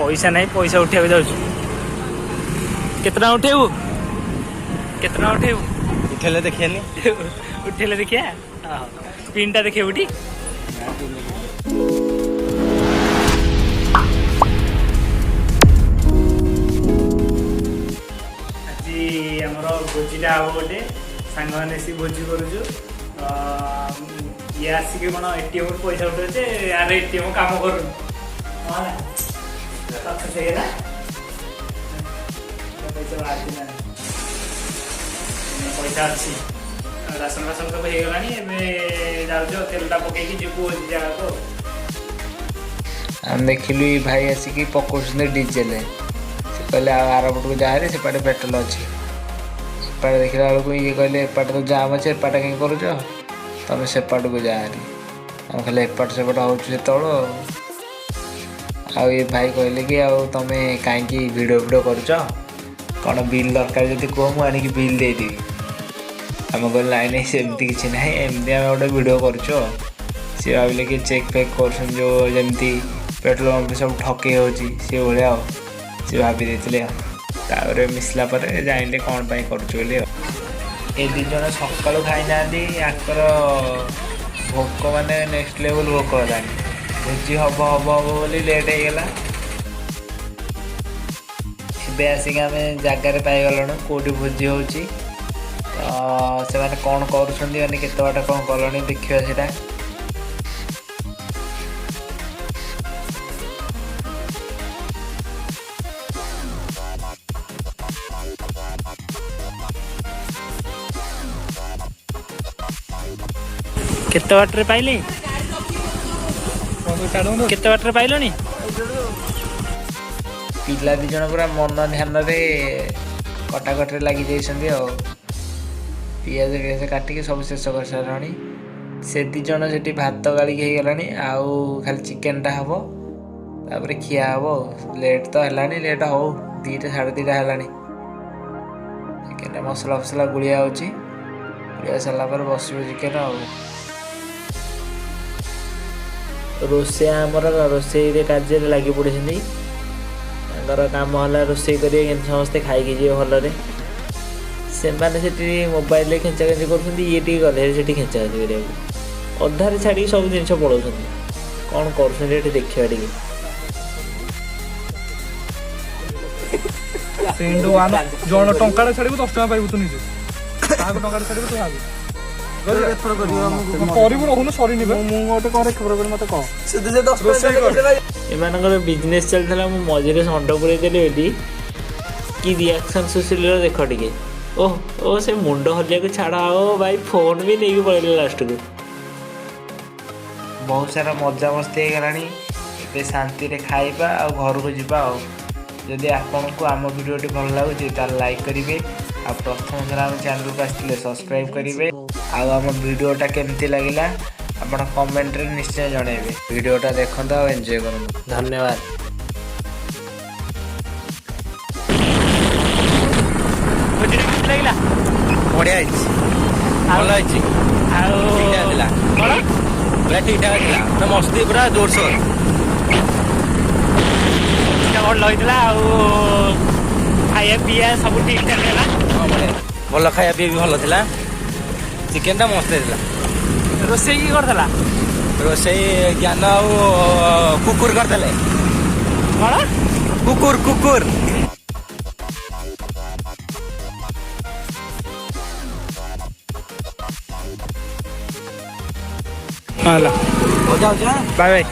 ପଇସା ନାହିଁ, ପଇସା ଉଠେଇବାକୁ ଯାଉଛୁ। କେତେ ଟଙ୍କା ଉଠେଇବୁ? କେତେ ଟଙ୍କା ଉଠେଇବୁ? ଉଠେଇଲେ ଦେଖିବାନି। ଉଠେଇଲେ ଦେଖିବା। ପିନ୍ଟା ଦେଖେଇବୁ ଟି। ଆଜି ଆମର ଭୋଜିଟା ହବ ଗୋଟେ, ସାଙ୍ଗମାନେ ମିଶିକି ଭୋଜି କରୁଛୁ। ତ ଇଏ ଆସିକି କ'ଣ ଏଟିଏମ୍ ପଇସା ଉଠଉଛି, ଆରେ ଏଟିଏମ୍ କାମ କରୁନି। କଣ ହେଲା? ସକ୍ସେସ୍ ହେଇଗଲା, ପଇସା ବାହାରିଛି ନା ପଇସା ଅଛି, ରାସନ ଫାସନ ସବୁ ହେଇଗଲାଣି। ଏବେ ଯାଉଛୁ, ତେଲଟା ପକେଇକି ଯିବୁ ଭୋଜି ଜାଗାକୁ। ଆମେ ଦେଖିଲୁ ଏଇ ଭାଇ ଆସିକି ପକଉଛନ୍ତି ଡିଜେଲ। ସେ କହିଲେ ଆଉ ଆରପଟକୁ ଯାହାରେ ସେପଟେ ପେଟ୍ରୋଲ ଅଛି। ସେପଟେ ଦେଖିଲା ବେଳକୁ ଇଏ କହିଲେ, ଏପଟେ ତ ଜାମ୍ ଅଛି, ଏପଟେ କାହିଁ କରୁଛ ତମେ, ସେପଟକୁ ଯାହାରି। ଆମେ ଖାଲି ଏପଟ ସେପଟ ହେଉଛୁ ସେତେବେଳୁ। ଆଉ ଏ ଭାଇ କହିଲେ କି ଆଉ ତମେ କାହିଁକି ଭିଡ଼ିଓ ଫିଡ଼ିଓ କରୁଛ, କ'ଣ ବିଲ୍ ଦରକାର ଯଦି କୁହ, ମୁଁ ଆଣିକି ବିଲ୍ ଦେଇଦେବି। ଆମେ କହିଲୁ, ନାଇଁ ନାଇଁ, ସେମିତି କିଛି ନାହିଁ, ଏମିତି ଆମେ ଗୋଟେ ଭିଡ଼ିଓ କରୁଛୁ। ଆଉ ସିଏ ଭାବିଲେ କି ଚେକ୍ ଫେକ୍ କରୁଛନ୍ତି, ଯେଉଁ ଯେମିତି ପେଟ୍ରୋଲ ପମ୍ପରେ ସବୁ ଠକେଇ ହେଉଛି ସେ ଭଳିଆ, ଆଉ ସିଏ ଭାବି ଦେଇଥିଲେ। ଆଉ ତାପରେ ମିଶିଲା ପରେ ଜାଣିଲେ କ'ଣ ପାଇଁ କରୁଛୁ ବୋଲି। ଆଉ ଏ ଦୁଇ ଜଣ ସକାଳୁ ଖାଇନାହାନ୍ତି, ୟାଙ୍କର ଭୋକ ମାନେ ନେକ୍ସଟ ଲେଭେଲ୍ ଭୋକ ହେଲାଣି। ଭୋଜି ହବ ହବ ହବ ବୋଲି ଲେଟ୍ ହେଇଗଲା। ଏବେ ଆସିକି ଆମେ ଜାଗାରେ ପାଇଗଲୁଣୁ କେଉଁଠି ଭୋଜି ହେଉଛି। ତ ସେମାନେ କ'ଣ କରୁଛନ୍ତି, ମାନେ କେତେ ବାଟ କ'ଣ କଲଣି ଦେଖିବା ସେଇଟା। କେତେ ବାଟରେ ପାଇଲି? କେତେ ବାଟରେ ପାଇଲଣି? ପିଲା ଦୁଇ ଜଣ ପୁରା ମନ ଧ୍ୟାନରେ କଟାକଟିରେ ଲାଗି ଯାଇଛନ୍ତି, ଆଉ ପିଆଜ ଫିଆଜ କାଟିକି ସବୁ ଶେଷ କରିସାରିଲଣି। ସେ ଦୁଇ ଜଣ ସେଠି ଭାତ ଗାଳିକି ହେଇଗଲାଣି, ଆଉ ଖାଲି ଚିକେନଟା ହବ, ତାପରେ ଖିଆ ହବ। ଆଉ ଲେଟ୍ ତ ହେଲାଣି, ଲେଟ୍ ହଉ, 2ଟା 2:30 ହେଲାଣି। ଚିକେନଟା ମସଲା ଫସଲା ଗୁଳିଆ ହେଉଛି, ଗୁଳିଆ ସାରିଲା ପରେ ବସିବ ଚିକେନ। ଆଉ ରୋଷେଇଆ ଆମର ରୋଷେଇରେ କାର୍ଯ୍ୟରେ ଲାଗି ପଡ଼ିଛନ୍ତି। ତାଙ୍କର କାମ ହେଲା ରୋଷେଇ କରିବେ, କେମିତି ସମସ୍ତେ ଖାଇକି ଯିବେ ଭଲରେ। ସେମାନେ ସେଠି ମୋବାଇଲରେ ଖେଞ୍ଚା ଖେଞ୍ଚି କରୁଛନ୍ତି, ଇଏ ଟିକେ ଗଲେ ସେଠି ଖେଞ୍ଚା ଖେଞ୍ଚି କରିବାକୁ, ଅଧାରେ ଛାଡ଼ିକି ସବୁ ଜିନିଷ ପଳାଉଛନ୍ତି। କ'ଣ କରୁଛନ୍ତି ଏଠି ଦେଖିବା ଟିକେ। ଜଣ ଟଙ୍କାଟା ଛାଡ଼ିବୁ, 10 ଟଙ୍କା ପାଇବୁ ତୁ ନିଜେ। କାହାକୁ ଟଙ୍କାଟା ଛାଡ଼ିବୁ ତୁ ଭାବୁ କରିବୁ। ରହୁନୁ, ସରିନି ବା। ମୁଁ ଗୋଟେ କରେ ଖବର କରି ମତେ କହ। ରୋଷେଇ କର। ଏମାନଙ୍କର ବିଜନେସ୍ ଚାଲିଥିଲା, ମୁଁ ମଝିରେ ଷଣ୍ଢ ପୁରେଇ ଦେଲି ବୋଲି କି ରିଆକ୍ସନ୍ ସୁଶୀଲର ଦେଖ ଟିକେ। ଓହ ଓ, ସେ ମୁଣ୍ଡ ହଲିଆକୁ ଛାଡ଼, ଆଉ ଭାଇ ଫୋନ୍ ବି ନେଇକି ପଳେଇଲେ ଲାଷ୍ଟକୁ। ବହୁତ ସାରା ମଜାମସ୍ତି ହେଇଗଲାଣି, ଏବେ ଶାନ୍ତିରେ ଖାଇବା ଆଉ ଘରକୁ ଯିବା। ଆଉ ଯଦି ଆପଣଙ୍କୁ ଆମ ଭିଡ଼ିଓଟି ଭଲ ଲାଗୁଛି, ତାହେଲେ ଲାଇକ୍ କରିବେ, ଆଉ ପ୍ରଥମ ଥର ଆମ ଚ୍ୟାନେଲକୁ ଆସିଥିଲେ ସବସ୍କ୍ରାଇବ୍ କରିବେ, ଆଉ ଆମ ଭିଡ଼ିଓଟା କେମିତି ଲାଗିଲା ଆପଣ କମେଣ୍ଟରେ ନିଶ୍ଚୟ ଜଣାଇବେ। ଭିଡ଼ିଓଟା ଦେଖନ୍ତୁ ଆଉ ଏନ୍ଜୟ କରନ୍ତୁ। ଧନ୍ୟବାଦ। ଭୋଜିଟା କେମିତି ଲାଗିଲା? ବଢିଆ ହେଇଛି, ଭଲ ହେଇଛି। ଆଉ ଠିକ୍ ଠାକ୍ ଥିଲା। କ'ଣ? ପୁରା ଠିକ୍ ଠାକ୍ ଥିଲା, ପୁରା ମସ୍ତି, ପୁରା ଜୋରସୋର। ଭୋଜିଟା ଭଲ ହେଇଥିଲା, ଆଉ ଖାଇବା ପିଇବା ସବୁ ଠିକ୍ ଠାକ୍ ହେଲା। ହଁ, ବଢିଆ, ଭଲ ଖାଇବା ପିଇବା ବି ଭଲ ଥିଲା। ଚିକେନଟା ମସ୍ତ ହେଇଥିଲା। ରୋଷେଇ କିଏ କରିଥିଲା? ରୋଷେଇ ଜ୍ଞାନ ଆଉ କୁକୁର କରିଦେଲେ। କ'ଣ? କୁକୁର, କୁକୁର। ହଁ, ହେଲା। ଯାଉଛି। Bye bye.